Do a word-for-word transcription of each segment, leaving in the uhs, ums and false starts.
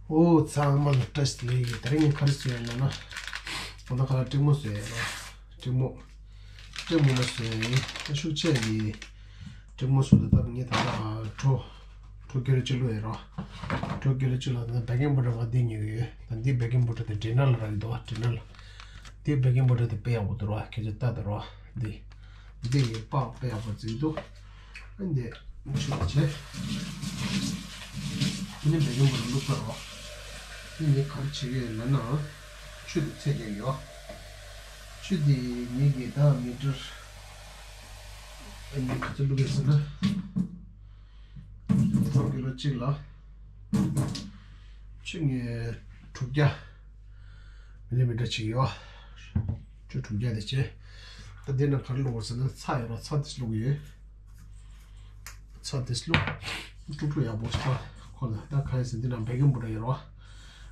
ཨོ་ཚང་མ་ལ་བཀྲ་ཤིས་བདེ་ལེགས། དེ་རིང་ངས་ག་རེ་བཟོས་ཡོད་ལབ་ན། ད་ལྟ་ཁ་ལག་ཀྲིག་མོ་བཟོས་ཡོད་ར། ཀྲིག་མོ། ཀྲིག་མོ་མོ་བཟོས་ཡོད། ད་ཤུགས་ཆེ་གི་ཀྲིག་མོ་བཟོས་འདུག་ད་ངས་ད་ལྟ་ཁྲོ་ཁྲོ་ཀི་ལོ་གཅིག་བླུགས་ཡོད་ར། ཁྲོ་ཀི་ལོ་གཅིག་བླུགས་ད་བེ་ཀིང་པའུ་ཌར་ང་འདི་ཉོས་ཡོད། ད་འདི་བེ་ཀིང་པའུ་ཌར་དེ་ཌི་ནལ་ར་གི་འདུག་ཌི་ནལ། འདི་བེ་ཀིང་པའུ་ཌར་དེ་དཔེ་ཡག་པོ་འདུག་ར། ཁྱེད་ཚོས་ལྟ་དང་ར། འདི། འདི་ཡི་པགས་དཔེ་ཡག་པོ་བརྩིགས་འདུག་ཨ་འདི་ཆུ་བྱས། དེ་ནས་བེ་ཀིང་པའུ་ཌར་བླུགས་ཚར་རོགས། དེ་ནས་ག་རེ་བྱེད་ཀྱི་ཡོད་ལབ་ན། ཆུ་དེ་ཚད་རྒྱག་ཡོད། ཆུ་དེ་ངེད་ཀྱིས་ད་མི་ཊར། ཨ་ནི་ག་ཚོད་བླུགས་ཡོད་ཟེར་ན། ཁྲོ་ཀི་ལོ་གཅིག་ལ། ཆུ་ངས་དྲུག་བརྒྱ། མི་ལི་མི་ཊར་ཅིག་ཡོད། ཆུ་དྲུག་བརྒྱ་དེ་བྱས། ད་འདི་ན་ག་རེ་བླུགས་ཟེར་ན་ཚྭ་ཡོད་ར། ཚྭ་དེ་བླུགས་ཡོད། ཚྭ་དེ་བླུགས། དཀྲུག་དཀྲུག་ཡག་པོ་ཞིག་ད། ཁོ་ལ་ད་ག་རེ་ཟེར་འདི་ན་བེ་ཀིང་པའུ་ཌར་ཡོད་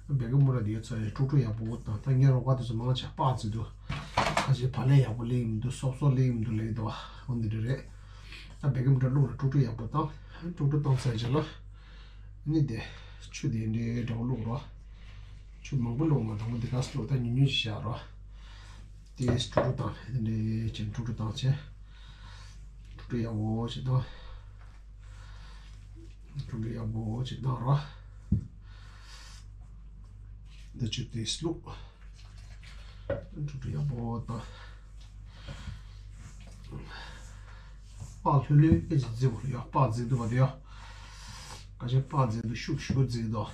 ར། བེ་ཀིང་པའུ་ཌར་དེ་ཡོད་ཚོ་ཡོད། དཀྲུག་དཀྲུག་ཡག་པོ་ད། ད་ངའི་རོགས་པ་དེ་ཚོ་མང་ཆེ་བ་པགས་བརྫིས་འདུག་ཁ་ཤས་བག་ལེབ་ཡག་པོ་སླེབས་ཀྱི་མི་འདུག་སོབ་སོབ་སླེབས་ཀྱི་མི་འདུག་ལབ་ཀྱི་འདུག་འོ་འདི་འདྲ་རེད། ད་བེ་ཀིང་པའུ་ཌར་བླུགས་ར། དཀྲུག་དཀྲུག་ཡག་པོ་བཏང་། དཀྲུག་དཀྲུག་བཏང་ཚར་རྗེས་ལ། ནི་དེ། ཆུ་དེ་འདྲའི་འདྲ་བོ་བླུགས་རོགས། ཆུ་མང་པོ་བླུགས་མ། དང་པོ་འདི་ག་ས་བླུགས། ད་ཉུང་ཉུང་ཞིག་བཞག་རོགས། དེ་དཀྲུག་དཀྲུག་བཏང་། དེ་འདྲའི་ཆེན་དཀྲུག་དཀྲུག་བཏང་བྱས། དཀྲུག་དཀྲུག་ཡག་པོ་ཞིག་བཏང་། དཀྲུག་དཀྲུག་ཡག་པོ་ཞིག་བཏང་རོགས། འདི་ཆུ་དེ་བླུགས། དཀྲུག་དཀྲུག་ཡག་པོ་བཏང་། པགས་ལྷོད་ལྷོད་ཨེ་ཅིག་བརྫིས་པ་ཡོད། པགས་བརྫིས་འདུག་པ་དེ་ཡོད། ཁ་ཤས་པགས་བརྫིས་འདུག་ཤུགས་ཤུགས་བརྫིས་འདུག་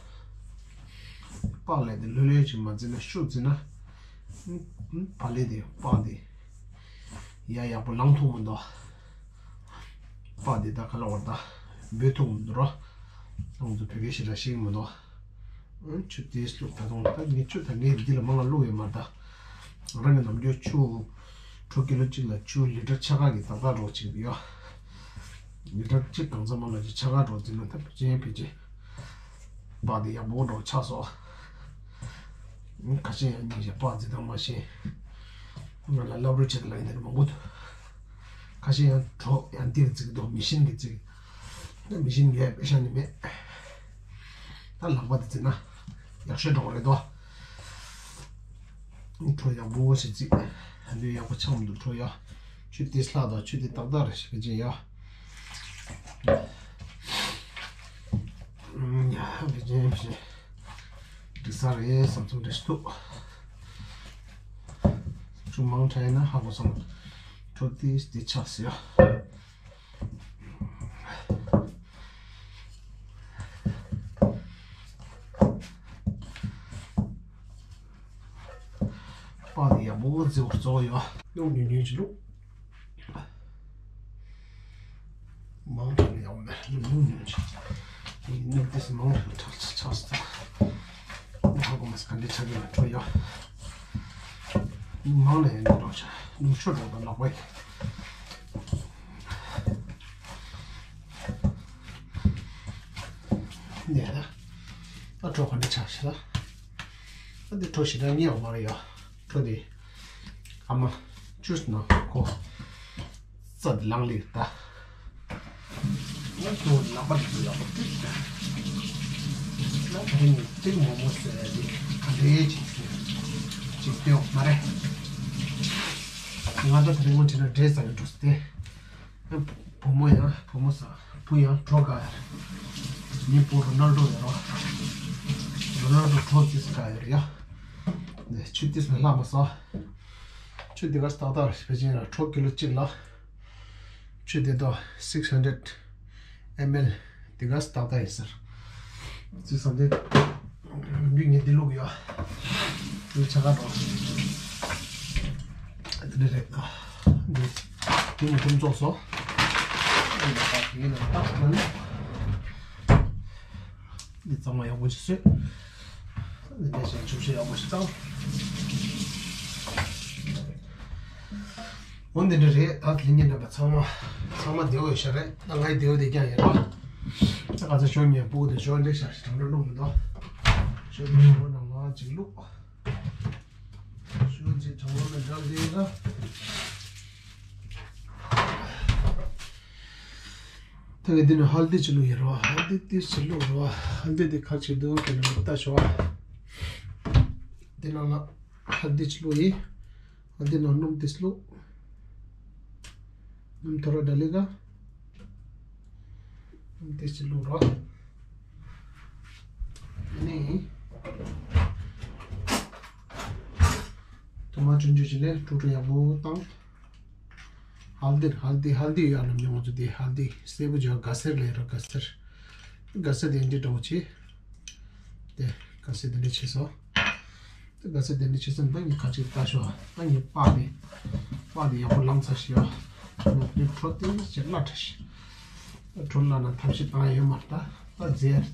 པགས་ལས་དེ་ལྷོད་ལྷོད་ཅིག་མ་བརྫིས་ན། ཤུགས་བརྫིས་ན། ཨུམ། བག་ལེབ་དེ་པགས་དེ་ཡ་ཡག་པོ་ལངས་ཐུབ་མི་འདུག་པགས་དེ་ད་ག་ལ་བར་ད་འབུད་ཐུབ་མི་འདུག་ར། ང་ཚོ་བོད་སྐད་ཞེ་དྲག་ཤེས་ཀྱི་མི་འདུག་ཨང་། ཆུ་དེ་བླུགས། ད་དུང་ད་ངས་ཆུ་ད་ངས་འདི་ལ་མང་བ་བླུགས་ཡོད་མ་རེད་ད། རང་གི་ནམ་རྒྱུན་ཆུ་ཁྲོ་ཀི་ལོ་གཅིག་ལ་ཆུ་ལི་ཊར་ཕྱེད་ཀ་གི་ཏག་ཏག་འདྲ་བོ་ཅིག་ཡོད། ལི་ཊར་གཅིག་གང་ཚང་མ་ལ་ཅིག་ཕྱེད་ཀ་འདྲ་བོ་བརྫིས་ན་ད་ཕལ་ཆེར་ཕལ་ཆེར་པགས་དེ་ཡག་པོ་འདྲ་བོ་ཆགས་སོང་། ཁ་ཤས་ཡང་ཉིན་ཞིག་པགས་བརྫིས་སྟངས་མ་ཤེས། ང་ལ་སློབ་རོགས་བྱེད་ལ་ཡིན་ན་མང་པོ་འདུག་ཁ་ཤས་ཡང་གྲོགས་ཡང་འདིར་བརྫིས་འདུག་མི་ཤིན་གྱིས་བརྫིས། མི་ཤིན་ངས་པེ་ཤ་ནི་མེད། ད་ལག་པ་དེ་བརྫིས་ན་ཡག་ཤོས་འགྲོ་གི་རེད་དོ། ཁྲོ་ཡག་པོ་ཞིག་བརྫིས། ཨ་འདི་ཡག་པོ་ཆགས་མི་འདུག་ཁྲོ་ཡ། ཆུ་དེ་ལྷག་དང་ཆུ་དེ་ཏག་ཏག་རེད་ཞིག་གི་ཅན་ཡ། ཨུམ། ཡ་གི་ཅན་ཞིག་འགྲིག་ས་རེད་བསམ་ཚུལ་འདྲ་ཞིག་འདུག་ཆུ་མང་དྲགས་ན་ཧ་གོ་སོང་། ཁྲོ་དེ་དེ་ཆགས་སོང་ཡ། པགས་དེ་ཡག་པོ་བརྫིས་པ་བཟོ་ཡོད། སྣུམ་ཉུང་ཉུང་ཅིག་བླུགས། མང་དྲགས་ན་ཡག་པོ་མེད། སྣུམ་ཉུང་ཉུང་ཅིག་སྣུམ་དེ་མང་དྲགས་ཆགས་ཆགས་སོང་། ཧ་གོ་མ་སོང་། ག་འདྲ་ཆགས་ཀྱི་ཡོད་ཁྲོ་ཡ། སྣུམ་མང་ན་ཡང་འདྲ་ཆགས། སྣུམ་ཤོར་འགྲོ་དང་ལག་པ་ཡི། ནས་ད། ཨ་ཁྲོ་ག་འདྲ་ཆགས་ཤག་ལ། ཨ་འདི་ཁྲོ་ཞེ་དྲག་ཉེ་བ་མ་རེད་ཡ། ཁྲོ་འདི། ཨ་མ། ཅུས་ན་ཁོ། རྩ་འདི་ལངས་ལེགས་ད། ང་ཁྱོད་ལག་པ་འདི་ཚོ་ཡག་པོ་བཏུས་ད། ང་ད་རིང་ནས་ཏིག་མོག་མོག་ཟེར་ཡ་འདི་ག་འདྲའི་ཅིག་ཅིག་སྟོན་མ་རེད། ང་ད་ད་རིང་ངོ་དྲིས་ན་འདྲེ་ཟ་གི་འགྲོ་ཟེར་ཏེ། བུ་མོ་ཡང་བུ་མོ་ཟ། བུ་ཡང་གྲོ་དགའ་ཡ་རེད། ངའི་བུ་རོ་ནལ་ཌོ་ཡོད་རོ། རོ་ནལ་ཌོ་གྲོ་ཏིས་དགའ་ཡོད་རེད་ཡ། ནས་ཆུ་ཏིས་མེད་ལྷག་མ་སོང་། ཆུ་འདི་ག་ཏག་ཏག་རེད། ཕལ་ཆེར་གྲོ་ཀི་ལོ་གཅིག་ལ། ཆུ་འདི་དོ་six hundred ml། འདི་ག་ཏག་ཏག་ཡིན་ཟེར། སིགས་ཧན་ཌེ་རེད། འདི་ངས་འདི་བླུགས་ཡོད། འདི་ཆ་ག་འགྲོ། འདི་རེད། འདི་འདི་ནས་ཁུམ་ཚོགས་སོ། འདི་ལ་ད་དེའི་ནང་ཏག་ཏག་ནི། འདི་གཙང་མ་ཡག་པོ་ཅིག་བཟོས། འདི་འདྲ་བྱས་ཆུ་བཤལ་ཡག་པོ་ཞིག་བཏང་། འོ་འདི་འདྲ་རེད། ད་ལྷན་རྒྱས་རྣམ་པ་ཚང་མ་ཚང་མ་བདེ་པོ་ཡོད་ཤག་རེད། ད་ང་ཡི་བདེ་པོ་བདེ་རྐྱང་ཡིན་ར། ད་ག་ཚོད་ཞོ་མཉེས་པོ་དེ་ཞོ་འདྲ་ཤག་ཞིག་གྲང་ལོ་བླུགས་མི་འདུག་ཞོ་འདི་ཞོ་ནང་ལ་ཅིག་བླུགས། ཞོ་ཅིག་གྲང་ལོ་ལ་འདྲ་བདེ་ལ། ད་གི་འདི་ནི་ཧལ་དི་ཅིག་བླུགས་ཡིན་རོ། ཧལ་དི་ཏིས་ཅིག་བླུགས་རོ། ཧལ་དི་འདི་ག་ཅིག་འདུག་གི་ལ་ལྟ་ཞོ། འདི་ནང་ལ་ཧལ་དི་ཅིག་བླུགས་ཡིན། ཧལ་དི་ནང་སྣུམ་ཏིས་བླུགས། སྣུམ་ཐོ་ར་ད་ལི་ག་སྣུམ་ཏིས་ཅིག་བླུགས་རོ། ཨ་ནི་ཐོ་མ་ཅུང་ཅུང་ཅིག་ལས་ཀྲུག་ཀྲུག་ཡག་པོ་བཏང་། ཧལ་དི། ཧལ་དི། ཧལ་དི་ཡོད་ལ་མྱོང་ཚོ། དེ་ཧལ་དི་སེར་པོ་ཅིག་ག་སེར་ལས་རོ། ག་སེར། ག་སེར་དེ་འདྲ་འདྲ་བོ་ཅིག་དེ་ག་སེར་དེ་འདྲ་བྱས་སོ། དེ་ག་སེར་དེ་འདྲ་བྱས་སོ། ད་ངས་ཁ་ཅིག་ལྟ་ཞོ། ད་ངས་པགས་དེ། པགས་དེ་ཡག་པོ་ལངས་ཚར་ཤག་ཡ། ངས་དེ་གྲོ་དེ་ཅིག་སླ་དྲགས་ཤག་གྲོ་སླ་ན་ཐབས་ཤེས་བཏང་ཡོད་མ་རེད། ད་ད་རྫས་རེད་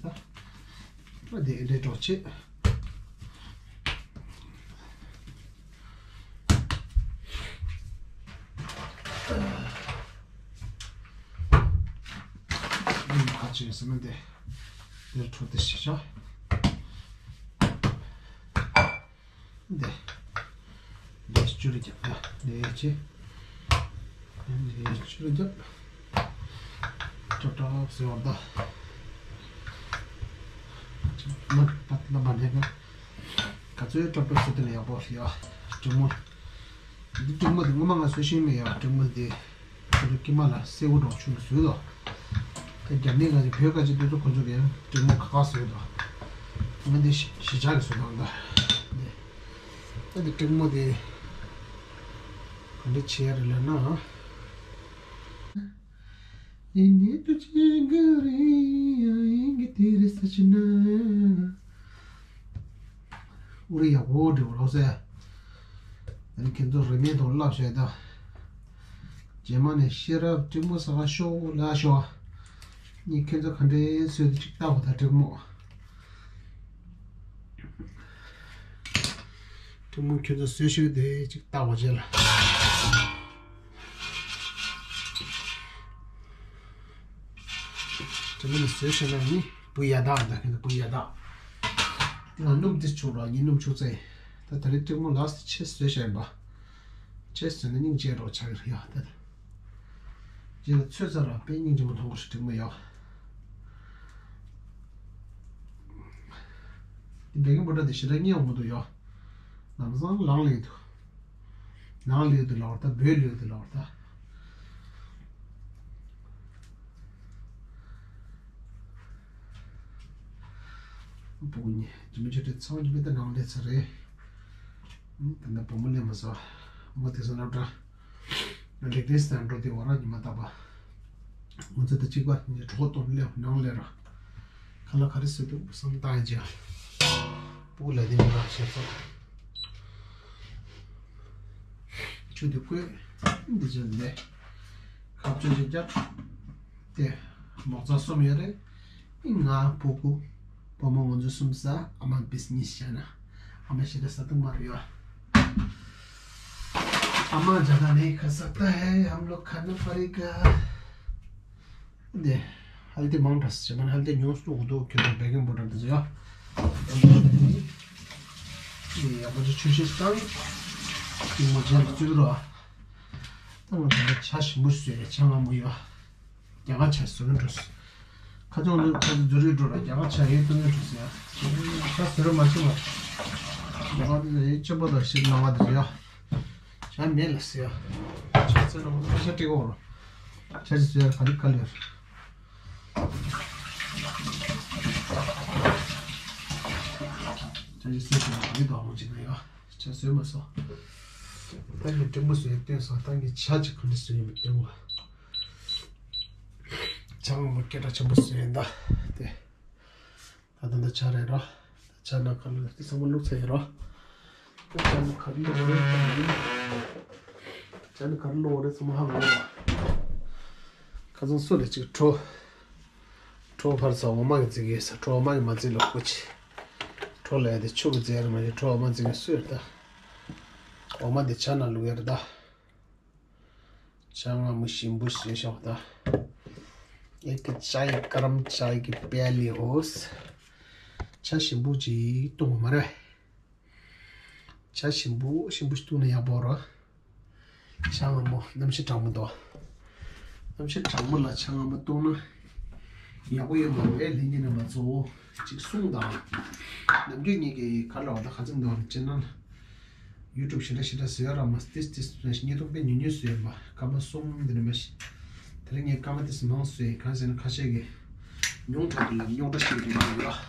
ད། ད་དེ་འདྲ་འདྲ་བྱས། ཨ་ནི་ཁ་ཅིག་ཟེར་ན་དེ། དེར་འཕྲོ་དེ་ཤེས་བྱ། དེ། ལས་བཅུ་རུ་རྒྱབ་ན་ལས་ཆེ། ལས་བཅུ་རུ་རྒྱབ། ཅོག་ཅོག་ཟེར་བ་ད། མ་པ་ལ་མ་ནས་ན། ག་ཚོད་ཅོག་ཅོག་ཟེར་དེ་ལ་ཡག་པོ་ཡ། གྲི་མོ། འདི་གྲི་མོ་དེ་ངོ་མ་ང་བཟོ་ཤེས་མེད་ཡ། གྲི་མོ་དེ། ཁོ་ཚོ་དཀྱིལ་མ་ལ་སེར་པོ་འདྲ་བྱུང་བཟོས་དོ། ད་རྒྱ་མི་ག་ཅིག་བོད་ག་ཅིག་དེ་ཚོ་ཁོ་ཚོ་གིས་གྲི་མོ་ཁ་ཁ་བཟོས་དོ། ང་འདི་གཞིས་ཆགས་ཀྱི་བཟོས་དང་ད། འདི། ད་འདི་གྲི་མོ་དེ། ག་འདྲ་བྱས་རེད་ལབ་ན། ཡིན་ནི་དུ་ཅི་ག་རེ་ཡིན་གི་དེ་རེད་ས་ཆི་ན། ཨུ་རི་ཡག་པོ་འདྲི་བ་རོགས་ཟེར། ཨ་ནི་ཁྱེད་ཚོ་རིན་མེད་དང་བསླབ་བྱས་ད། རྗེས་མ་ནས་ཤེས་རབ་གྲི་མོ་ཟ་ག་ཤོག་ལ་ཤོག་ངས་ཁྱེད་ཚོ་ག་འདྲའི་བཟོས་དེ་ཅིག་ལྟ་བ་ད་གྲི་མོ། གྲི་མོ་ཁྱེད་ཚོ་བཟོས་ཤོག་དེ་ཅིག་ལྟ་བ་བྱས་ལ། དེ་མིན་བཟོས་ཤེས་ན་ནི་བུ་ཡ་དག་ད་ཁྱེད་བུ་ཡ་དག་ང་སྣུམ་དེ་བྱུག་རོགས། ངས་སྣུམ་བྱུག་ཚེ། ད་ད་རེས་གྲི་མོ་ལགས་ཆེ་བཟོས་ཤེས་པ། ཆེ་བཟོས་ན་སྙིང་རྗེ་རོགས་ཆགས་ཡོད་ཡ་ད། རྗེས་ལ་ཚོད་ཚ་ར་དཔེ་སྙིང་རྗེ་མོ་མཐོང་གི་རེད་གྲི་མོ་ཡ། འདི་བེ་ཀིང་པའུ་ཌར་དེ་ཞེ་དྲག་རྙེད་ཡོང་མི་འདུག་ཡ། ལམ་སང་ལངས་ལེགས་འདུག་ནང་ལེགས་འདུག་ལབ་པ་ད། བོད་ལེགས་འདུག་ལབ་པ་ད། བུ་གུ་གཉིས་ཇི་མི་ཇི་ཏེ་ཚང་ཇི་མི་ཏེ་ནང་ལེགས་ཚར་རེད། ད་ནི་བུ་མོ་ལེན་མ་སོང་། མོ་དེ་ཚོ་སློབ་གྲྭ་ལེགས་ཏེ་སྟན་འགྲོ་དེ་བ་ར་ཉི་མ་ད་པ། ང་ཚོ་ད་གཅིག་པ་ཉི་གྲོགས་དང་ལེན་ནང་ལེན་ར། ཁ་ལ་ག་རེ་ཟེར་འདུག་བསམ་བཏང་ཡ་ཅིག་སྤུ་གུ་ལ་དེ་མི་རག་ཤེས་སོ། ཆུ་དེ་བསྐོལ། འདི་ཅན་ལས། ཁ་བཅོས་ཅིག་བརྒྱབ། དེ། མོག་ཙ་གསུམ་ཡོད་རེད། ང་བུ་གུ། བུ་མོ་ང་ཚོ་གསུམ་ཟ། ཨ་མ་བིས་གཉིས་བྱས་ན། ཨ་མ་ཞེ་དྲག་ཟ་འདུག་མ་རེད་ཡ། ཨ་མ་ཇ་ག་ནེ་ཁ་ཟ་ཏ་ཧེ་ཧམ་ལོ་ཁ་ན་ཕ་རི་ཀ། འདི། ཧལ་དི་མང་དྲགས་ཟེར་མ་ཧལ་དི་ཉུང་སུ་འདུག་ཁྱོད་ཚོ་བེ་ཀིང་པའུ་ཌར་འདི་ཚོ་ཡ། འདི་ཡག་པོ་ཅིག་ཆུ་ཤས་བཏང་། ཤིང་མོ་ཅན་བཙུགས་རོགས། ད་ང་ཚོ་ཆ་ཞིམ་པོ་བཟོས་ཆ་ང་མོ་ཡོད། རྒྱ་གར་ཆ་བཟོ་གི་འགྲོ་སོང་། ཁ་ཚོང་ལ་ཁ་ཚོང་འཛུལ་རིགས་འགྲོ་ར་རྒྱ་གར་ཆ་ཡིན་བཏུང་གི་འགྲོ་སོང་ཡ། ཆ་བཟོ་ར་མ་ཤེས་པ། རྒྱ་གར་དེ་ཚོ་ཡིན་ཆོས་པ་དང་ཤེས་ནང་བ་དེ་ཚོ་ཡ། ཆ་མེད་ལ་ཟེར་ཡ། ཆ་ཚོད་ནང་ཁ་ཤ་སྤྲད་གོ་རོ། ཆ་ཅི་ཟེར་ཡ་ག་ལེ་ག་ལེ་ཡ། ཆ་ཅི་ཟེར་ཡ་ག་ལེ་དོ་མོ་ཅི་ན་ཡ། ཆ་བཟོས་མ་སོང་། ད་ངས་འབྲིང་པོ་བཟོས་བསྟན་སོང་། ད་ངས་ཆ་ཅི་ག་འདྲ་བཟོས་ཡིན་མི་བསྟན་བ། ཆ་ང་མོ་སྐད་གྲགས་ཆེན་པོ་བཟོས་ཡིན་ད། དེ། ད་ད་ད་ཆ་རེད་རོ། ཆ་ན་ག་ལེ་དེ་ཚང་མ་བླུགས་ཚར་ཡིན་རོ། ཆ་ན་ག་རེ་བླུགས་རེད་ད་ཡིན། ཆ་ན་ག་རེ་བླུགས་རེད་ཚང་མ་ཧ་གོ་རོ། ཁ་སང་སུ་རེད་ཅིག་གྲོ། གྲོ་ཕར་ཚ་འོ་མ་གི་རྩི་གི་ས་གྲོ་འོ་མ་གི་མ་རྩི་ལོ་ཀོ་ཅི། གྲོ་ལས་དེ་ཆུ་གི་རྩི་ཡར་མ་ཡི་གྲོ་འོ་མ་རྩི་གི་སུ་ཡར་ད། འོ་མ་དེ་ཆ་ན་བླུགས་ཡར་ད། ཆ་ང་མོ་ཞིམ་པོ་བཟོས་ཤོག་ད། एक चाय गरम चाय की प्याली होस། ཆ་ཞིམ་པོ་ཅིག་བཏུང་མ་རེད། ཆ་ཞིམ་པོ་ཞིམ་པོ་ཞིག་བཏུང་ན་ཡག་པོ་རེད། ཆ་ང་མོ་གནམ་གཤིས་གྲང་མོ་འདུག་གནམ་གཤིས་གྲང་མོ་ལ་ཆ་ང་མོ་བཏུང་ན་ ཡག་པོ་ཡོད་མ་རེད། ལྷན་རྒྱས་རྣམ་པ་ཚོ་གཅིག་གསུངས་དང་། ནམ་རྒྱུན་ངེད་ཀྱི་ག་ལ་བ་ད་ཁ་ཚིག་འདུག་ཅེ་ན། ཡུ་ཊུབ་ཞེ་དྲག་ཞེ་དྲག་བཟོས་ར་མ་ཏིས་ཏིས་བཟོས་ཉིས་སྟོང་པའི་ཉུང་ཉུང་བཟོས་ཡིན་པ། སྐར་མ་གསུམ་དེ་ནས་མ་ཤི། དེ་རིང་ངས་སྐར་མ་ཏིས་མང་བཟོས་ཡིན། གང་ཟེར་ན་ཁ་ཤས་ཀྱིས་ཉུང་དྲགས་འདུག་ལབ། རྙོག་དྲ་ཞིག་འདུག་ལབ་ཡོད།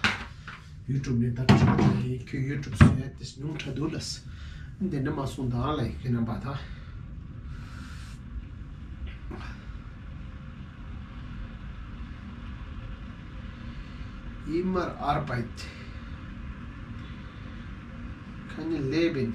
ཡུ་ཊུབ་ནས་ད་ཁྱོད་ཁྱོད་ཡུ་ཊུབ་བཟོས་ཡ་ཏིས་ཉུང་དྲགས་འདུག་ལབ། འདི་འདྲ་མ་གསུངས་དང་ལ་ཡིན་ཁྱེད་རྣམ་པ་ད། Immer Arbeit. Keine Leben.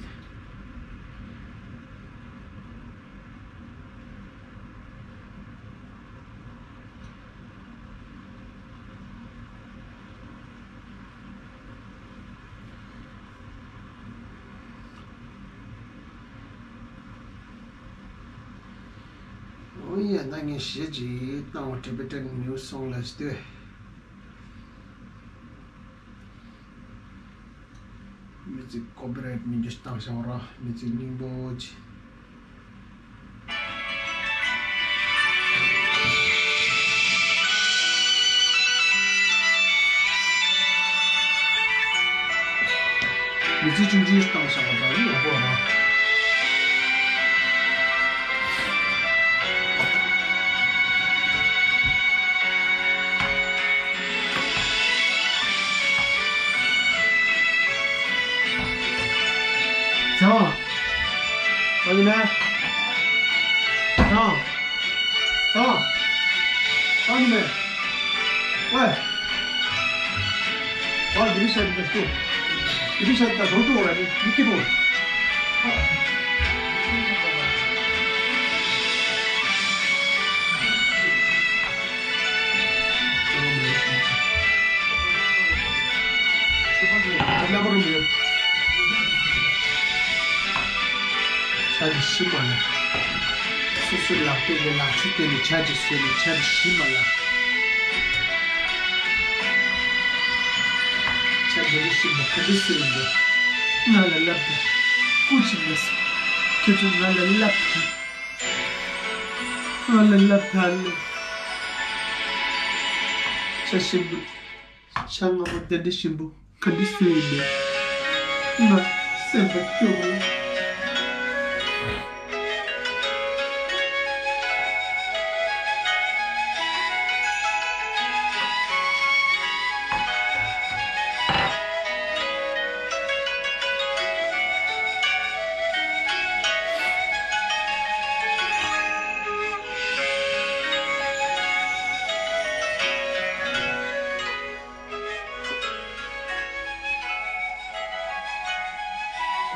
ཨོ་ཡ། ད་ངས་གཞས་ཅིག་བཏང་བ། Tibetan New Song ལ་ཞུ་དུས། མི་ཚིག་ཀོ་པི་རའེ་ཊི་མིན་རྒྱུ་ཞིག་བཏང་བཞག་ར། མི་ཚིག་རྙིང་པོ་ཅིག། མི་ཚེ་ཆུང་ཆུང་བཏང་བཞག་པ་འདྲ་ཡོང་གོ་ར། ཚེ་དབང་། ཨ་ནི་མེ། ཚེ་དབང་། ཚེ་དབང་། ཨ་ནི་མེ། ཝེ། ཨ། དེ་རིང་ཤར་འདི་ལྟ་སྟེ། དེ་རིང་ཤར་ད་དོ་དོ་ར་ནི་མི་སྐྱིད་པོ། ལ་པ་རུ་མེད། ཆ་ཅིག་ཤི་མ་ལ། སོ་སོའི་ལག་པས་ནས་ལག་ཆུ་བཏོན་ནས་ཆ་ཅིག་བཟོས་ནས་ཆ་ཅིག་ཤི་མ་ལ། ཆ་དེ་རིང་ཤི་མ་ག་འདྲ་བཟོས་ཡིན་པས། ང་ལ་ལབ་དང་། སྐུ་མཁྱེན་མ་སོང་། ཁྱོད་ཚོས་ང་ལ་ལབ་དང་། ང་ལ་ལབ་དང་ལེ། ཆ་ཞིམ་པོ། ཤ་ལྔ་པོ་དེ་འདྲ་ཞིམ་པོ་ག་འདྲ་བཟོས་ཡིན་པས། ང་སེམས་པ་སྐྱོ་བ།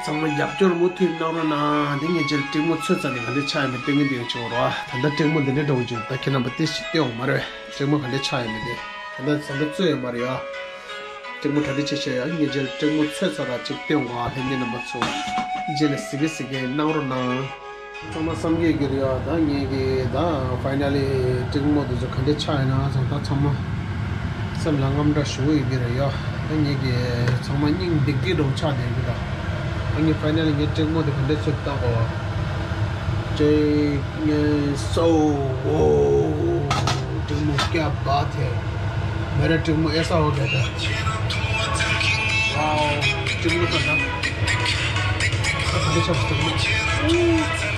ཚང་མ་རྒྱབ་སྐྱོར་མུ་མཐུད་གནང་རོགས་གནང་། དེ་ངས་རྗེས་ལ་སྤྲེལ་མོ་ཚོས་ཚར་ནས་ག་འདྲ་ཆགས་ཡོད་མེད་སྟོན་གི་འདུག་ཡོང་ཆོག་རོགས། ད་ལྟ་སྤྲེལ་མོ་འདི་འདྲ་འགྲོ་གི་འདུག་ད་ཁྱེད་རྣམ་པ་དེ་ཞིག་སྟོན་འོང་མ་རེད། སྤྲེལ་མོ་ག་འདྲ་ཆགས་ཡོད་མེད་དེ། ད་ལྟ་ད་ལྟ་ཚོས་ཡོད་མ་རེད་ཡ། སྤྲེལ་མོ་གྲ་སྒྲིག་བྱས་བྱས་ཡ། ངས་རྗེས་ལ་སྤྲེལ་མོ་ཚོས་ཚར་ར་ཅིག་སྟོན་གོ་ཨ། ལྷན་རྒྱས་རྣམ་པ་ཚོ། རྗེས་ལ་གཟིགས་གི་གཟིགས་གི་གནང་རོགས་གནང་། ཚང་མ་བསམ་གྱི་ཡོད་ཀྱི་རེད་ཡ། ད་ངས་ཀྱི་ད་ཕའི་ནལ་ལི་སྤྲེལ་མོ་དེ་ཚོ་ག་འདྲ་ཆགས་ཡོད་ན་བསམ། ད་ཚང་མ་སེམས་ལ་དངངས་སྐྲག་ཞེ་པོ་ཡོད་ཀྱི་རེད་ཡ། ད་ངས་ཀྱི་ཚང་མ་སྙིང་འདི་གི་འདྲ་པོ་ཆགས་བསྡད་ཀྱི་ད། ད་ངས་ཕའི་ནལ་ལི་ངའི་སྤྲེལ་མོ་དེ་ག་འདྲ་ཚོས་བཏང་གོ། སྤྲེལ་མོ་སོ། འོ། སྤྲེལ་མོ་ཀྱ་བ་ཐེ། མེ་ར་སྤྲེལ་མོ་ཨེ་ས་འོ་ག་ད། ཝའོ། སྤྲེལ་མོ་ད་ད། ད་ག་འདྲ་ཆགས་སོང་། སྤྲེལ་མོ་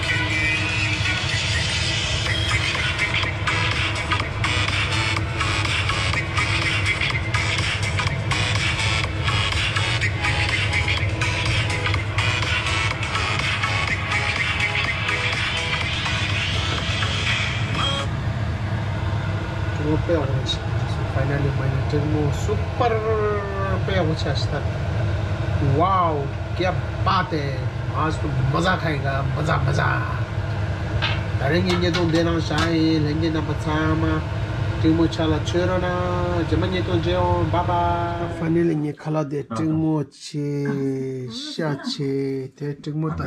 དཔེ་ཡག་པོ་རེད་ཤག། ཕའི་ནལ་ལི་མ་ཡིན་སྤྲེལ་མོ་སུ་པར་དཔེ་ཡག་པོ་ཆགས་ཤག་ད། ཝའོ། ཀྱ་བ་ཐེ། མ་སུ་མ་ཛ་ཁའི་ག་མ་ཛ་མ་ཛ། ད་རེས་ངའི་བརྙན་ཐུང་འདི་ནང་བཞག་ཡིན། ལྷན་རྒྱས་རྣམ་པ་ཚང་མ་སྤྲེལ་མོ་ཆ་ལ་མཆོད་རོགས་གནང་། རྗེས་མ་བརྙན་ཐུང་མཇལ་ཡོང་། བཱའི་བཱའི། ཕའི་ནལ་ལི་ངའི་ཁ་ལག་དེ་སྤྲེལ་མོ་ཆེ་ཤ་ཆེ་དེ་སྤྲེལ་མོ་ད།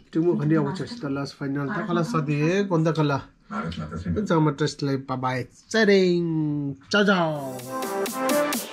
སྤྲེལ་མོ་ག་འདྲ་ཡག་པོ་ཆགས་ཤག་ད། ལཱ་སི་ཕའི་ནལ་ད་ཁ་ལག་ཟ་དེ་དགོང་དག་ཁ་ལག་ཚང་མ་བཀྲ་ཤིས་བདེ་ལེགས། བཱའི་བཱའི། ཙེ་རིང་། ཅའོ་ཅའོ།